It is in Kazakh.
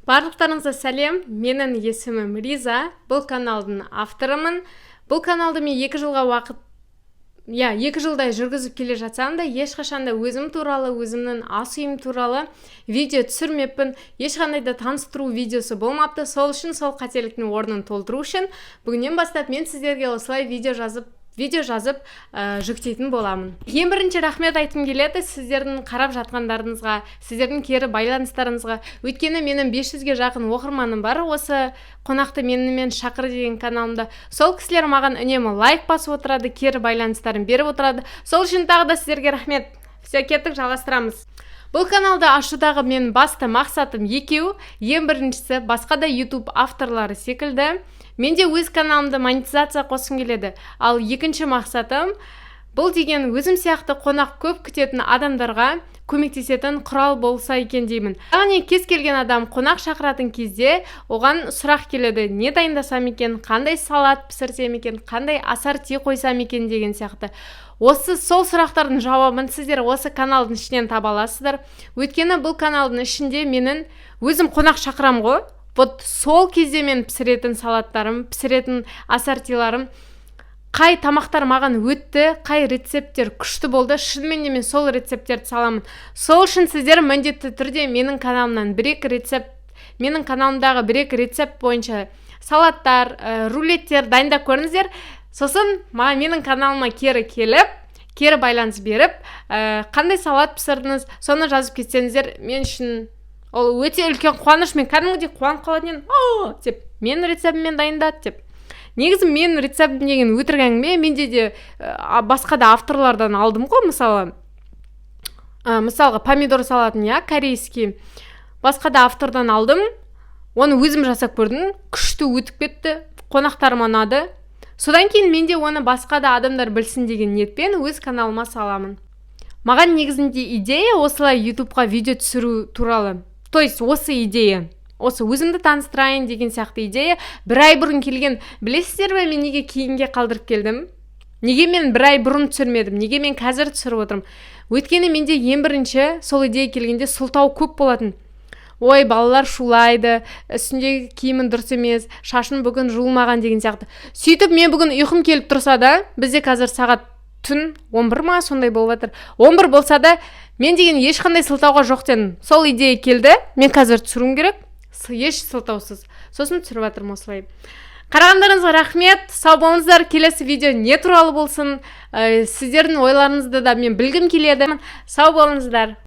Барлықтарыңызға сәлем! Менің есімім Риза, бұл каналдың авторымын. Бұл каналды мен 2 жылға уақыт, иә, 2 жылдай жүргізіп келе жатсам да, ешқашан да өзім туралы, өзімнің ас үйім туралы видео түсірмеппін, ешқандай да таныстыру видеосы болмапты. Сол үшін, сол қателіктің орнын толтыру үшін бүгіннен бастап мен сіздерге осылай видео жазып жүктейтін боламын. Ең бірінші рахмет айтқым келеді сіздердің қарап жатқандарыңызға, сіздердің кері байланыстарыңызға. Өйткені менің 500-ге жақын оқырманым бар осы «Қонақты менімен шақыр» деген каналымда. Сол кісілер маған үнемі лайк басып отырады, кері байланыстарын беріп отырады. Сол үшін тағы да сіздерге рахмет. Все, кеттік, жалғастырамыз. Бұл каналды ашудағы менің басты мақсатым екеу. Ең біріншісі, басқа да YouTube авторлары секілді мен де өз каналымды монетизация қосқым келеді. Ал екінші мақсатым, бұл деген өзім сияқты қонақ көп күтетін адамдарға көмектесетін құрал болса екен деймін. Яғни кез келген адам қонақ шақыратын кезде оған сұрақ келеді: не дайындасам екен, қандай салат пісірсем екен, қандай ассорти қойсам екен деген сияқты. Осы сол сұрақтардың жауабын сіздер осы каналдың ішінен таба аласыздар. Өйткені бұл каналдың ішінде менің өзім қонақ шақырам ғой, вот сол кезде мен пісіретін салаттарым, пісіретін ассортиларым, қай тамақтар маған өтті, қай рецепттер күшті болды, шынымен де мен сол рецепттерді саламын. Сол үшін сіздер міндетті түрде менің каналымнан бір екі рецепт, менің каналымдағы бір екі рецепт бойынша салаттар, рулеттер дайындап көріңіздер. Сосын маған, менің каналыма кері келіп, кері байланыс беріп, қандай салат пісірдіңіз, соны жазып кетсеңіздер, мен үшін ол өте үлкен қуаныш. Мен кәдімгідей қуанып қалатын едім: «О!» деп, менің рецептіммен дайындады деп. Негізі менің рецептім деген өтірік әңгіме, менде де басқа да авторлардан алдым ғой. Мысалы, мысалға, помидор салатын, иә, корейский, басқа да автордан алдым. Оны өзім жасап көрдім, күшті өтіп кетті, қонақтарыма ұнады. Содан кейін мен де оны басқа да адамдар білсін деген ниетпен өз каналыма саламын. Маған негізінде идея осылай Ютубқа видео түсіру туралы, то есть осы идея, осы өзімді таныстырайын деген сияқты идея бір ай бұрын келген. Білесіздер ме, мен неге кейінге қалдырып келдім, неге мен бір ай бұрын түсірмедім, неге мен қазір түсіріп отырмын? Өйткені менде ең бірінші сол идея келгенде сылтау көп болатын: ой, балалар шулайды, үстіндегі киімің дұрыс емес, шашың бүгін жуылмаған деген сияқты. Сөйтіп мен бүгін ұйқым келіп тұрса да, бізде қазір сағат түн 11 ма, сондай болып жатыр, 11 болса да, мен деген ешқандай сылтауға жоқ дедім. Сол идея келді, мен қазір түсіруім керек еш сылтаусыз. Сосын түсіріп жатырмын осылай. Қарағандарыңызға рахмет, сау болыңыздар! Келесі видео не туралы болсын, сіздердің ойларыңызды да мен білгім келеді. Сау болыңыздар!